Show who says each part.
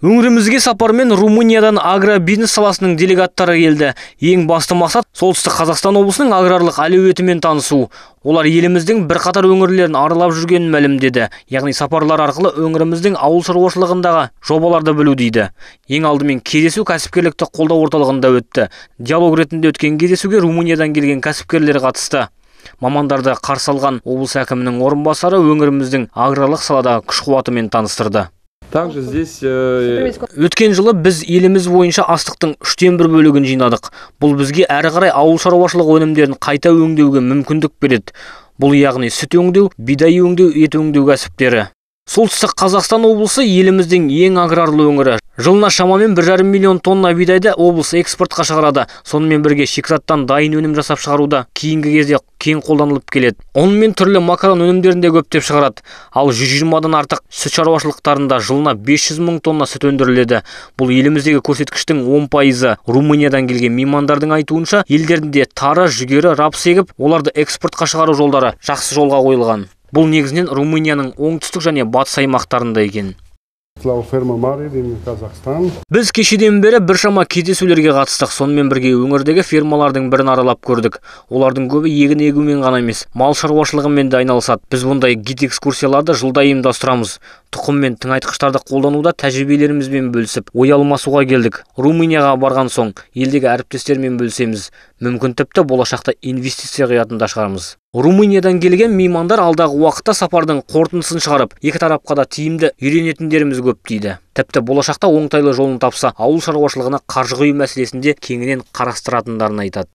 Speaker 1: Өңірімізге сапармен Румыниядан агробизнес саласының делегаттары келді. Ең басты мақсат Солтүстік Қазақстан облысының аграрлық әлеуетімен танысу. Олар еліміздің бірқатар өңірлерін аралап жүргенін мәлімдеді. Яғни сапарлар арқылы өңіріміздің ауыл шаруашылығындағы жобаларды білу дейді. Ең алдымен кездесу кәсіпкерлікті қолдау орталығында өтті. Диалог ретінде өткен кездесуге Румыниядан келген кәсіпкерлер қатысты. Мамандарды қарсы алған облыс әкімінің орынбасары өңіріміздің аграрлық саладағы күш-қуатымен таныстырды.
Speaker 2: Также здесь
Speaker 1: Өткен жылы біз еліміз бойынша астықтың 1/3 бөлігін жинадық. Бұл бізге әрі қарай ауыл шаруашылығы өнімдерін қайта өңдеуге мүмкіндік береді. Бұл яғни сүт өңдеу, бидай өңдеу, ет өңдеу кәсіптері. Солтүстік Қазақстан облысы еліміздің ең аграрлы өңірі. Жылына шамамен 1,5 миллион тонна бидайды облыс экспортқа шығарады. Сонымен бірге шикізаттан дайын өнім жасап шығаруда кейінгі кезде кең қолданылып келеді. Онымен түрлі макарон өнімдерін де көптеп шығарады. Ал 120-дан артық сүт шаруашылықтарында жылына 500 мың тонна сүт өндіріледі. Бұл еліміздегі көрсеткіштің 10%. Румыниядан келген меймандардың айтуынша, елдерінде тары, жүгері, рапс егіп, оларды экспортқа шығару жолдары жақсы жолға қойылған. Бұл негізінен Румынияның оңтүстік және батыс аймақтарында екен.
Speaker 3: La o fermă mare din Казахстан.
Speaker 1: Біз кешеден бері біршама кездесулерге қатыстық. Сонымен бірге өңірдегі фермалардың бірін аралап көрдік. Олардың көбі егін егумен ғана емес, мал шаруашылығымен де айналысады. Біз бұндай гид экскурсияларды жылда ұйымдастырамыз. Тұқым мен тыңайтқыштарды қолдануда тәжірибелерімізбен бөлісіп, ой алмасуға келдік. Румынияға барған соң елдегі әріптестермен бөлісеміз. Мүмкін тіпті болашақта инвестиция құятын да шығармыз. Румыниядан келген меймандар алдағы уақытта сапардың қорытындысын шығарып, екі тарапқа да тиімді үйренетіндеріміз көп дейді. Тіпті болашақта оңтайлы жолын тапса, ауыл шаруашылығына қаржы құю мәселесінде кеңінен қарастыратындарын айтады.